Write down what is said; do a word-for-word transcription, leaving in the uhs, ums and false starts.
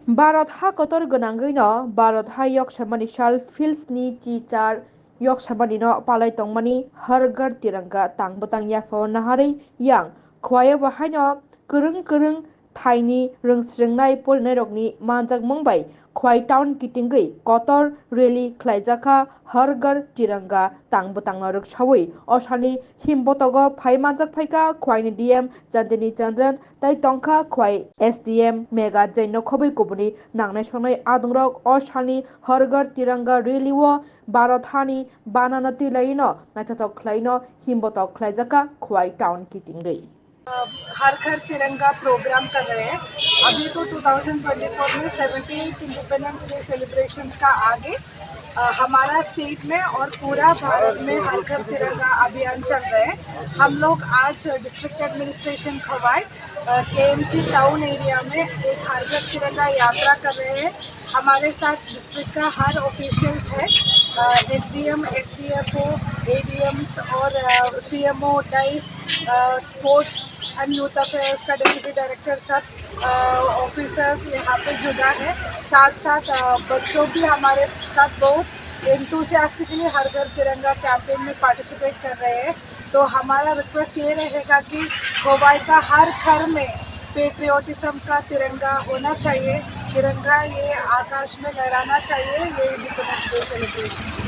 Bharat ha kotor gwnangwi no Bharat ha yok samani sal fils ni chi char yok samani no palai tongmani Har Ghar Tiranga tang bwtang yaphao naharwi yang khwlaiya bo haino kwrwng kwrwng thaini rwngsrwngnai porinairokni manjakmung bai Khwai town kitingwi kotor rally khlaijakha Har Ghar Tiranga tang bwtangno rwksawi. O salni himbotogo phai manjak phaikha Khwaini D M Chandini Chandran tai tongkha Khwai S D M Mega Jainno khobwi kubuni nangnai songnai adongrok. O salni Har Ghar Tiranga rally o Bharat hani banano twilaino naithothok khlaino himbotok khlaijakha Khwai town kitingwi. हर घर तिरंगा प्रोग्राम कर रहे हैं। अभी तो twenty twenty four में seventy eight Independence Day celebrations का आगे अ, हमारा स्टेट में और पूरा भारत में हर घर तिरंगा अभियान चल रहा है। हम लोग आज district administration Khowai KMC town area में एक हर घर तिरंगा यात्रा कर रहे हैं। हमारे साथ डिस्ट्रिक्ट का हर ऑफिशियल्स है, एसडीएम, एसडीएफओ, एडीएम्स और CMO, dice, sports and youth affairs का डेप्यूटी डायरेक्टर, सब ऑफिसर्स यहाँ पे जुड़ा है। साथ साथ अ, बच्चों भी हमारे साथ बहुत एंथुसियास्टिकली हर घर तिरंगा कैंपेन में पार्टिसिपेट कर रहे हैं। तो हमारा रिक्वेस्ट ये रहेगा कि खोवाई का हर घर में पेट्रियोटिज्म का तिरंगा होना चाहिए। तिरंगा ये आकाश में लहराना चाहिए, ये इंडिपेंडेंस डे सेलिब्रेशन।